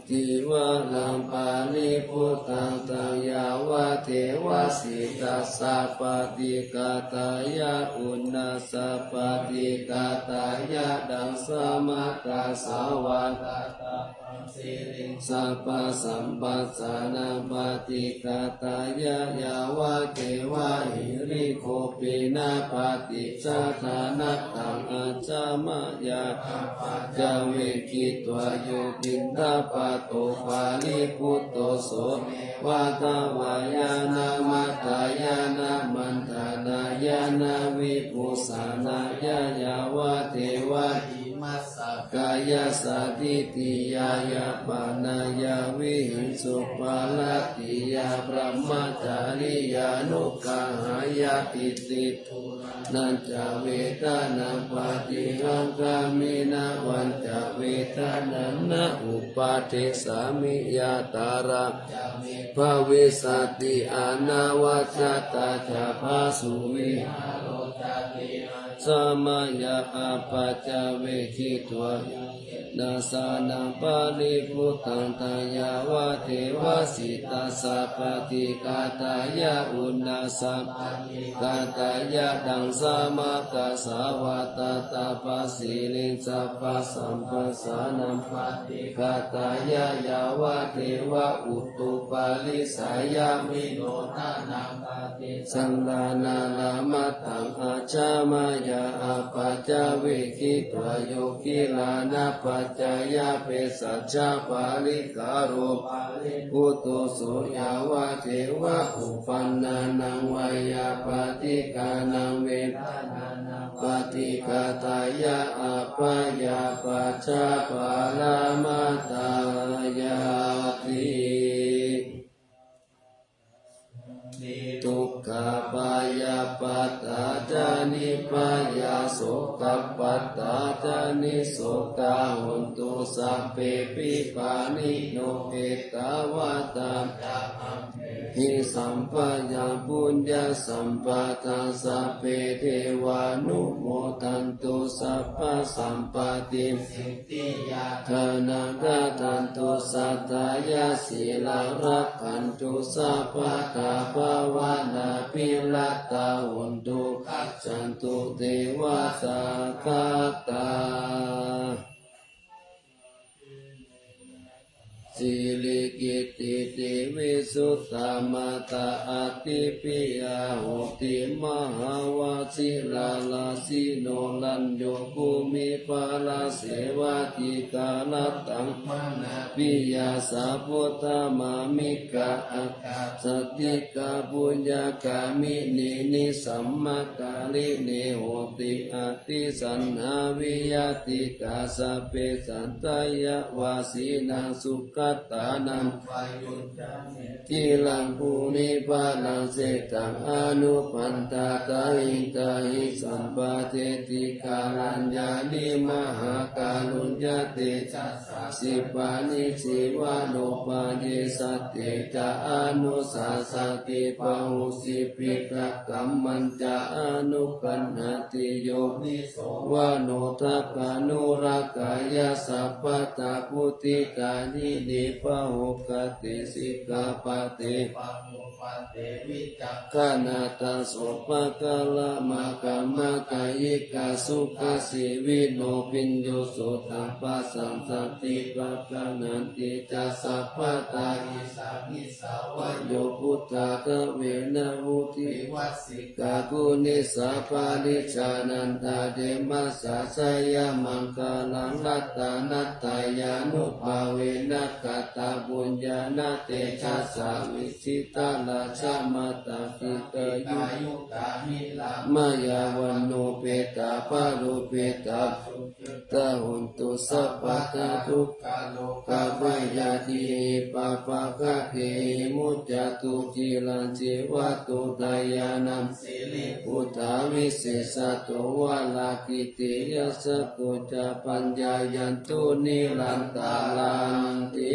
Cīvaraṃ paribhuttaṃ, taṃ yāva de vajjassa paṭighātāya, uṇhassa paṭighātāya, dassanākassa vātātapasiriṃ sabbasamphassānaṃ paṭighātāya, yāvadeva hirikopinapaṭi ghātanatthaṃ ajja mayā apaccavekkhitvā, yo piṇḍapāto paribhutto, so neva davāya na madāya na maṇḍanāya na vibhūsanāya, yāvadeva imassa kāyassa ṭhitiyā yāpanāya vihiṃsuparatiyā brahmacariyānuggahāya, iti purāṇañca vedanaṃ paṭihaṅkhāmi, navañca vedanaṃ na uppādessāmi, yātrā ca me bhavissati anavajjatā ca phāsuvihāro cāpi, ajja mayā apaccavekkhitvā, yo kiṇhassa na paribhuttaṃ, taṃ yāvadeva sītassa paṭighātāya, uṇhassa paṭighātāya, dassanākassa vātātapasiriṃ sabbasamphassānaṃ paṭighātāya, yāvadeva utuparissayavinodanaṃ paṭisallānārāmatthaṃ ajja mayā apaccavekkhitvā, yo gilānapaccayabhesajjaparikkhāro paribhutto, so yāvadeva uppannānaṃ veyyābādhikānaṃ vedanānaṃ paṭighātāya, abyāpajjhaparamatāyāti. Dukkhappattā ca nibbhayā, sokappattā ca nissokā, hontu sabbepi pāṇino. Ettāvatā ca amhehi sambhataṃ puññasampadaṃ, sabbe devānumodantu sabbasampattisiddhiyā. Dānaṃ dadantu saddhāya, sīlaṃ rakkhantu sabbadā, bhāvanābhiratā hontu, gacchantu devatāgatā. Sīlī kittī visuddhā, mātā ādi piyā hoti, mahāvajirā rājī, norañño bhūmipalāsevā, dīgharattaṃ manāpiyā, sabbuddhāgamikā, aṭṭhārasattikā, puññagāminī, nisammakāyinī honti, atthi saṇhā viyattikā, sabbe sattayavasīnaṃ, sugatānaṃ payuncamhi, khīlaṃ bhūmipalāsetaṃ, anupaṇḍā tahiṃ tahiṃ, sampāteti kāraññāni, mahākāruññatejasā, sippaṇi sīvano pāye, sattecca anussasati, pahūti piṭakaṃ, mañca anugaṇhati, yoniso manodakkhanurakkhayā, sabbattha vuḍḍhigāminī, pahukkhate sikkhāpade, pamodapāde vicakkhaṇā, taṃ so pākāramāgamma, kāyikā sukhajīvino, bhiyyo sotthappasaṃsati, paggaṇhanti ca sabbattha, issā missā va yo buddhā, dvena vuṭṭhī vasikā, guṇesu parījānanti, te mahāsayamaṅgalā, ratanattayānubhāvena, katapuññānatejasā, vijitā rājamātā, dīghāyukā niramayā, vaṇṇopetakā balāpetakā, sukhitā hontu sabbadā, dukkharogabhayādīhi, pāpaggahehi muccantu, ciraṃ jīvatu, dayaṃ siriṃ buddhā, visesato varakittiyā, sakko ca paññāyantu, nirantaranti.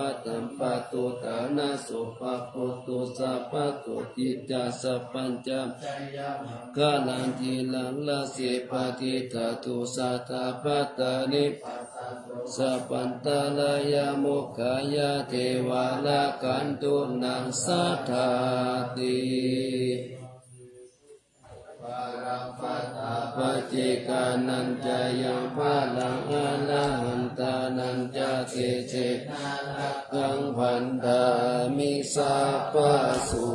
vata pattudāna supabuddho sabbasotthiṃ ca sabbañjaññamaṅgalaṃ, dhīraṃ ase padītato sadā bhātani sabbantarāyamokkhaṃ, yā devā rakkhantu naṃ sādhāti. Paccekānañca yaṃ balaṃ arahantānañca tejena rakkhaṃ bandhāmi sabbaso.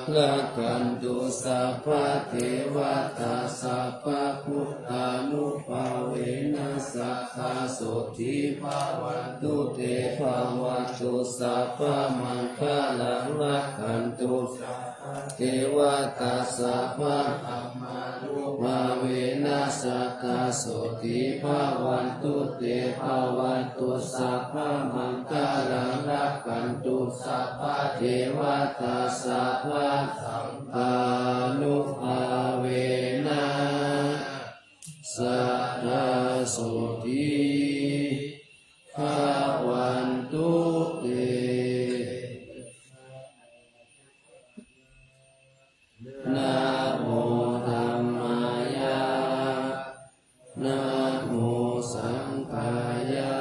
Rakkhantu sabbadevatā sabbabuddhānubhāvena sadā sotthī bhavantu te. Bhavatu sabbamaṅgalaṃ rakkhantu sabbadevatā sabbadhammānubhāvena sadā sotthī bhavantu te. Bhavatu sabbamaṅgalaṃ rakkhantu sabbadevatā sabbasaṅghānubhāvena sadā sotthī bhavantu te. Namo dhammāya, namo saṅghāya.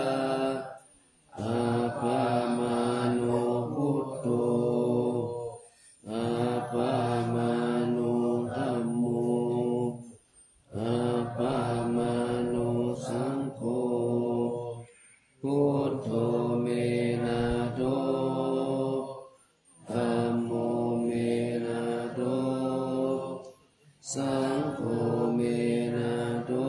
Appamāṇo buddho, appamāṇo dhammo, appamāṇo saṅgho. Buddho me nātho, dhammo me nātho, saṅgho me nātho.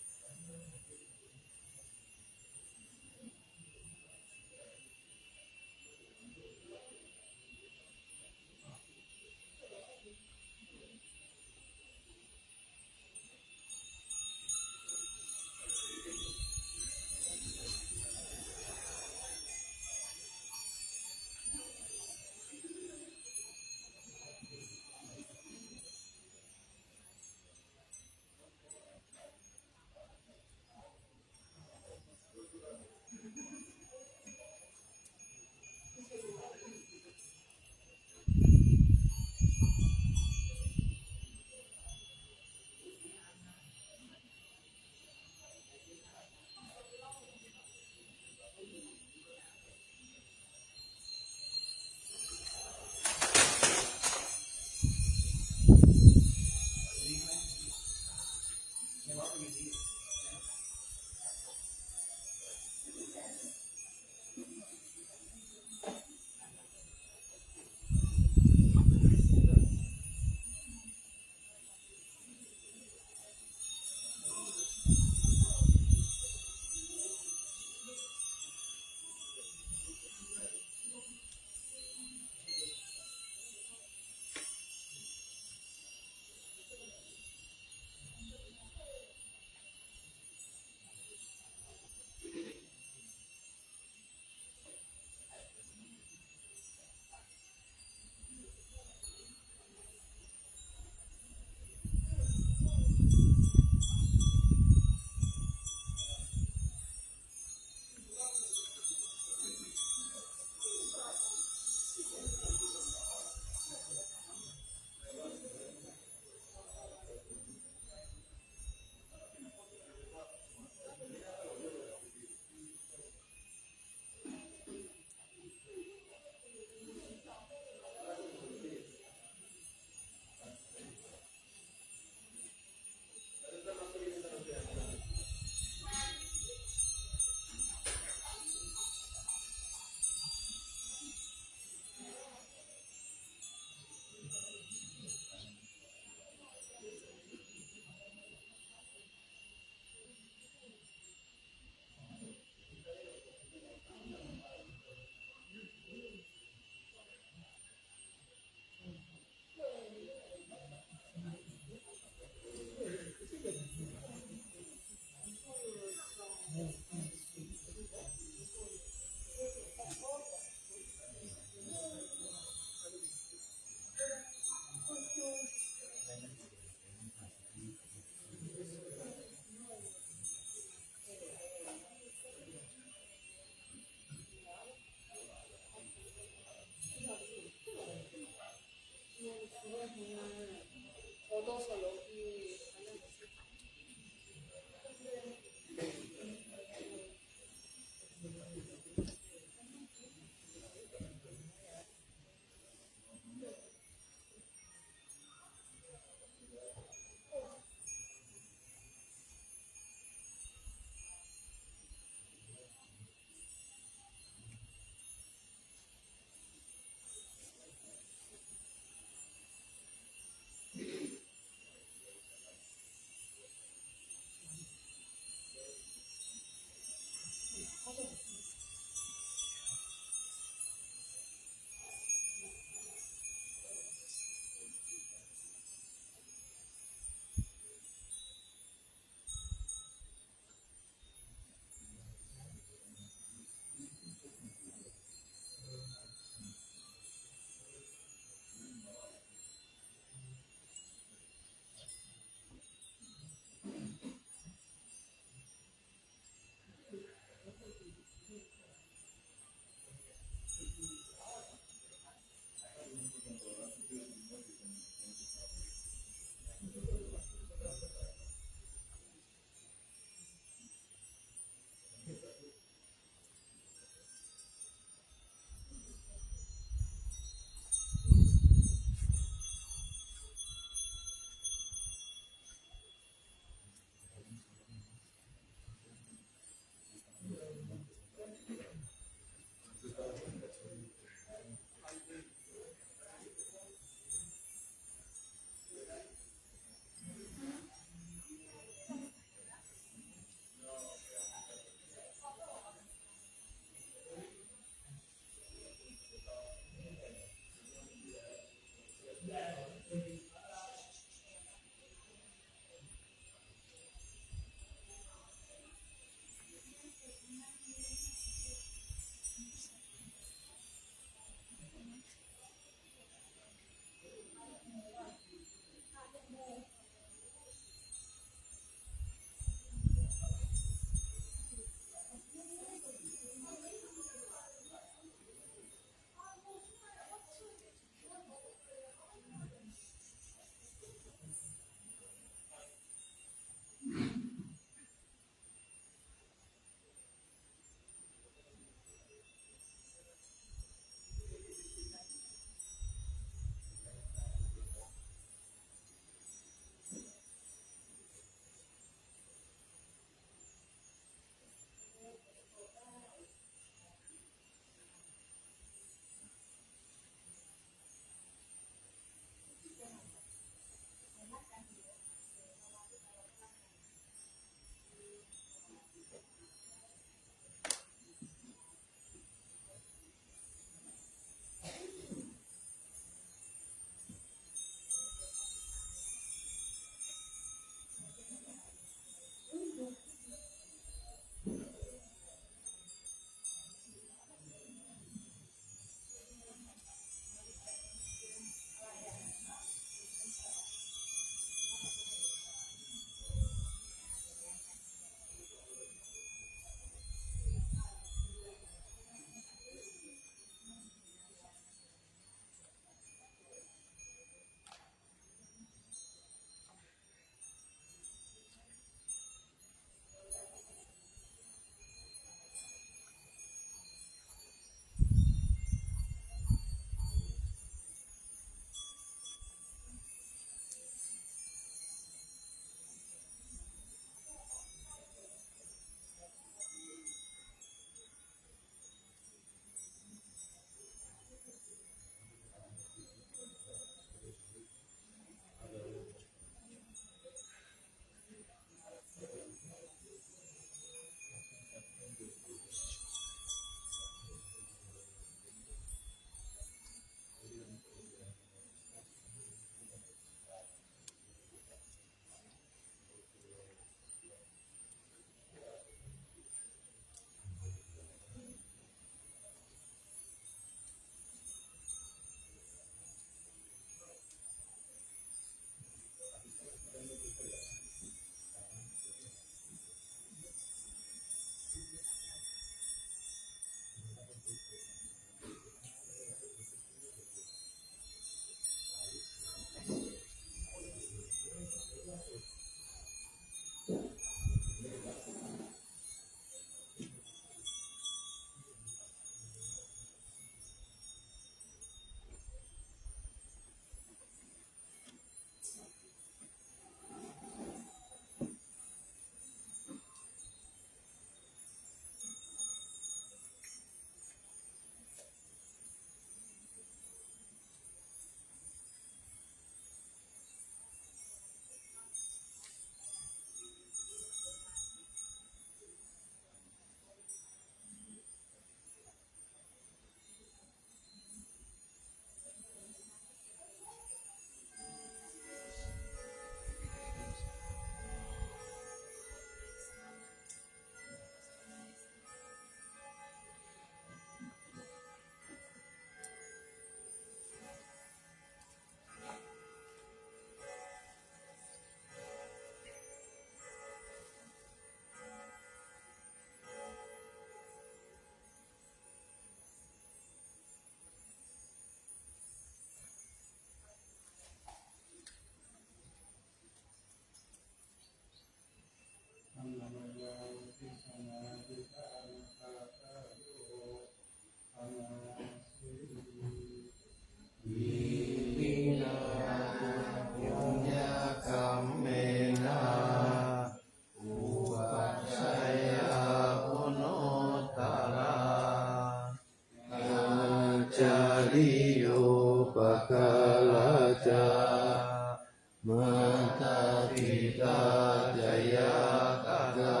mātā pitā ca ñātakā,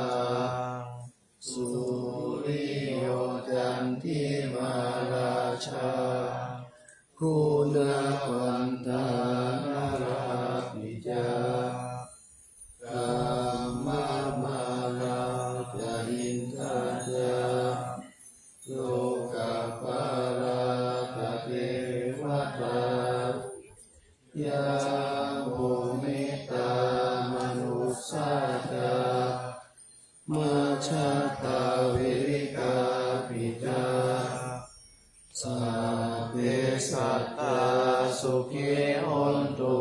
suriyo candimā rājā, guṇavantā narāpi ca, brahmamārā ca indā ca, lokapālā ca devatā, yamo mittā manussā ca, majjhattā verikāpi ca, sabbe sattā sukhī hontu,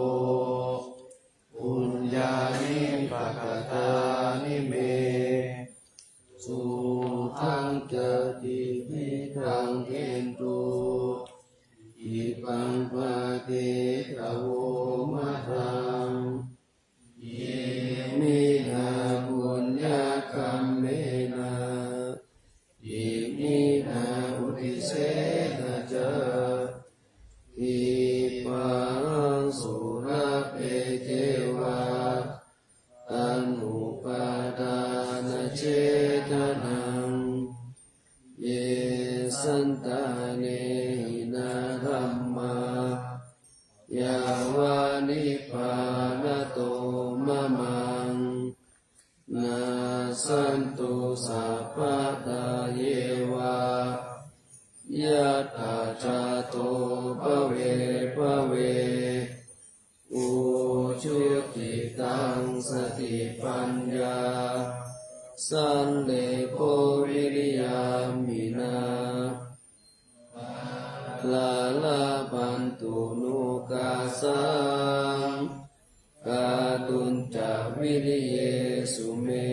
puññāni pakatāni me, sukhañca tividhaṃ dentu, khippaṃ pāpetha vo mataṃ. Iminā puññakammena, iminā uddisena ca, khippāhaṃ sulabhe ceva, taṇhupādānachedanaṃ. Ye santāne hinā dhammā, yāva nibbānato mamaṃ, nassantu sabbadā yeva, yattha jāto bhave bhave. Ujucittaṃ satipaññā, sallekho viriyamhinā, mārā labhantu nokāsaṃ, kātuñca viriyesu me.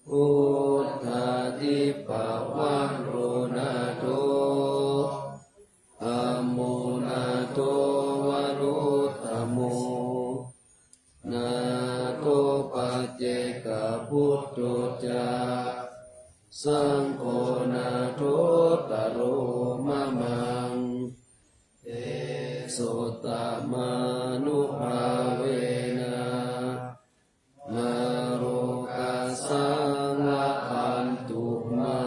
Vuṭṭhābhipavaro nātho, dhammo nātho varuttamo, nātho paccekabuddho ca, saṅgho nāthottaro mamaṃ. Tesottamānubhāvena, mārokāsaṃ labhantu mā.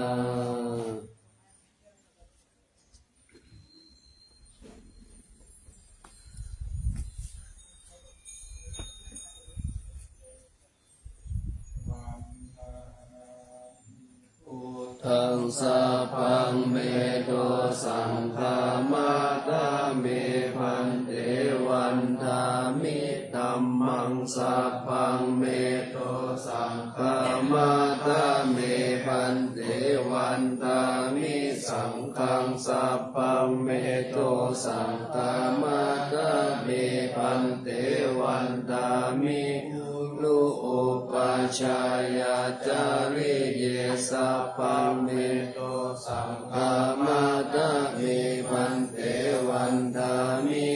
Buddhaṃ sabbaṃ me dosaṃ khamatha me bhante, vandāmi dhammaṃ sabbaṃ me dosaṃ khamatha me bhante, vandāmi saṅghaṃ sabbaṃ me dosaṃ khamatha me bhante, vandāmi guru upajjhāyācariye sabbaṃ me dosaṃ khamatha me bhante, vandāmi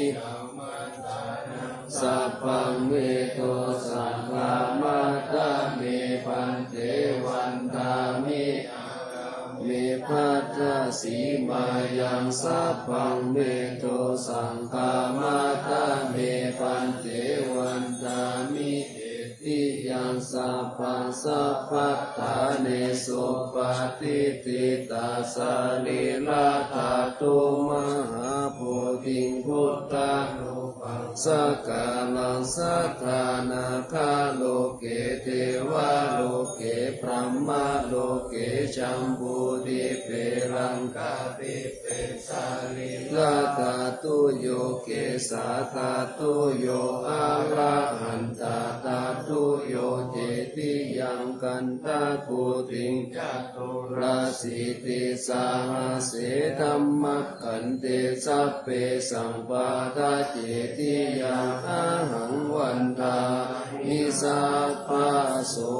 sabbaṃ me dosaṃ khamatha me bhante, vandāmi me bhaddasimāyaṃ sabbaṃ me dosaṃ khamatha me bhante, vandāmi tiyaṃ sabbaṃ sabbaṭṭhānesu patiṭṭhitā sarīradhātu mahābodhiṃ buddharūpaṃ sakalaṃ sadā nāgaloke devaloke brahmaloke jambudīpe laṅkādīpe sarīradhātuyo kesādhātuyo arahantātūyo cetiyaṃ gandhakuṭiṃ caturāsītisahasse dhammakkhandhe sabbesaṃ pattacetiyaṃ ahaṃ vandāmi sabbaso.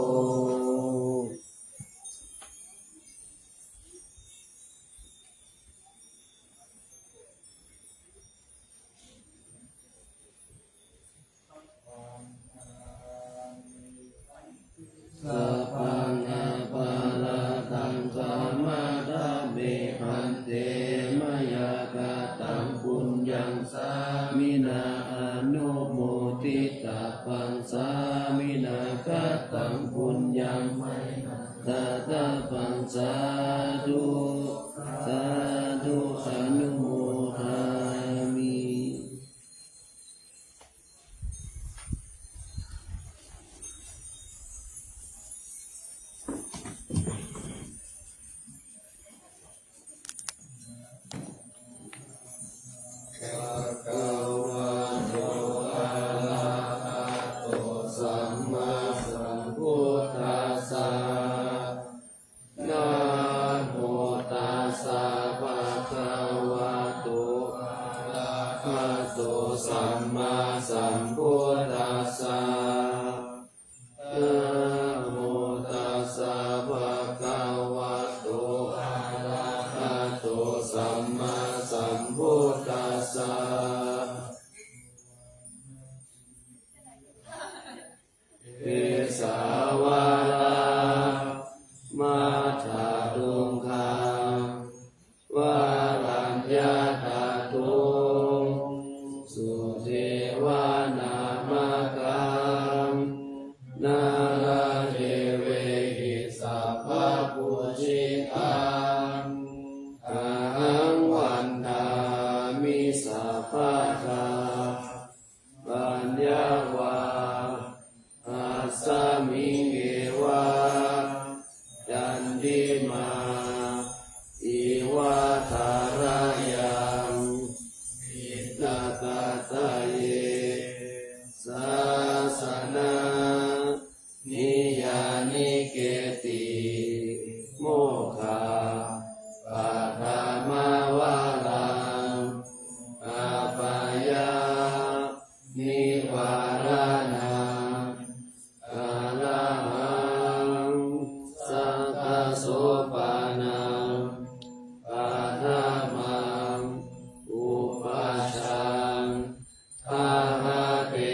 Sabbaṃ aparādhaṃ khamatha me bhante, mayā kataṃ puññaṃ sāminā anumoditu sammāsambuddhassa. Namo tassa bhagavato arahato sammāsambuddhassa. Kesāvalā, Matthatuṅgā, Varaññā, Dhātuṃ, Sudevanāmakhaṃ, Nāḷadevehi sabbapūjitaṃ, Ahaṃ vandāmi sabbadā. Paññā vā tasmiṃ eva, candimā iva tharayaṃ, diṭṭhagadāye sāsana niyyānike'ti, mokkhapaddamavālaṃ, apāyanivāraṇaṃ, arahaṃ sakkasopanam, paṭhamaṃ upajjhaṃ, pahāpe